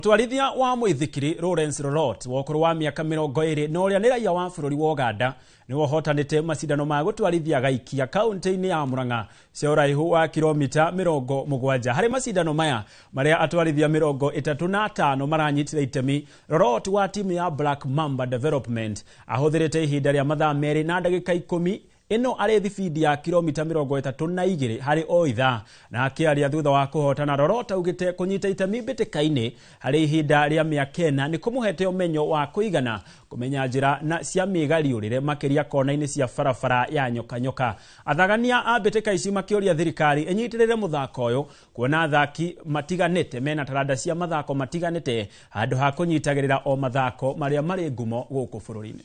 Mutwarithia wa mwithikiri Lawrence Rorot wa ũkũrũ wa mĩaka 20 na ũrĩa nĩ raia wa bũrũri wa Uganda nĩwe ũhotanĩte macindano ma gũtwarithia gaikia kaunti-inĩ ya Murang'a cia ũraihu wa kilomita 70. Harĩ macindano maya marĩa atwarithia 35 maranyitire itemi, Rorot wa timu ya Black Mamba Development ahũthĩrĩte ihinda rĩa mathaa 2 na ndagĩka 10 ĩno arĩ thibindi ya kilomita 32 harĩ o ithaa. Na akĩaria thutha wa kũhotana, Rorot augĩte kũnyita itemi mbĩtĩka-inĩ harĩ ihinda rĩa mĩaka 4 nĩ kũmũhete ũmenyo wa kũigana kũmenya njĩra na cia mĩgariũrĩre makĩria kona-inĩ cia barabara ya nyoka nyoka. Athagania a mbĩtĩka ici makĩũria thirikari ĩnyitĩrĩre mũthako ũyũ kuona athaki matiganĩte mena taranda cia mathako matiganĩte handũ ha kũnyitagĩrĩra o mathako marĩa marĩ ngumo gũkũ bũrũri-inĩ.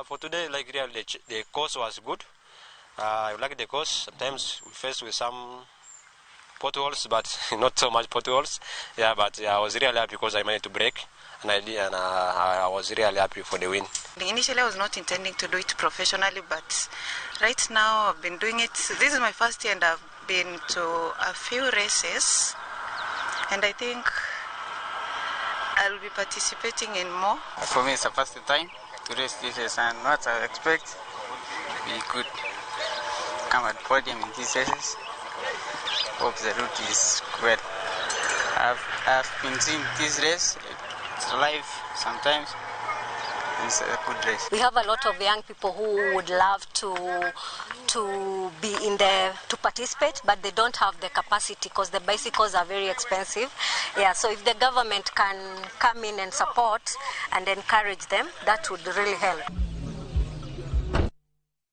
For today, like really, the course was good. I like the course. Sometimes we face with some potholes, but not so much potholes. Yeah, but I was really happy because I managed to break, and I was really happy for the win. Initially, I was not intending to do it professionally, but right now I've been doing it. This is my first year, and I've been to a few races, and I think I'll be participating in more. For me, it's the first time to race this race, and what I expect, we could come at podium in these races. Hope the route is well. I've been seeing this race, it's live sometimes. It's a good race. We have a lot of young people who would love to be in the to participate, but they don't have the capacity because the bicycles are very expensive. Yeah, so if the government can come in and support and encourage them, that would really help.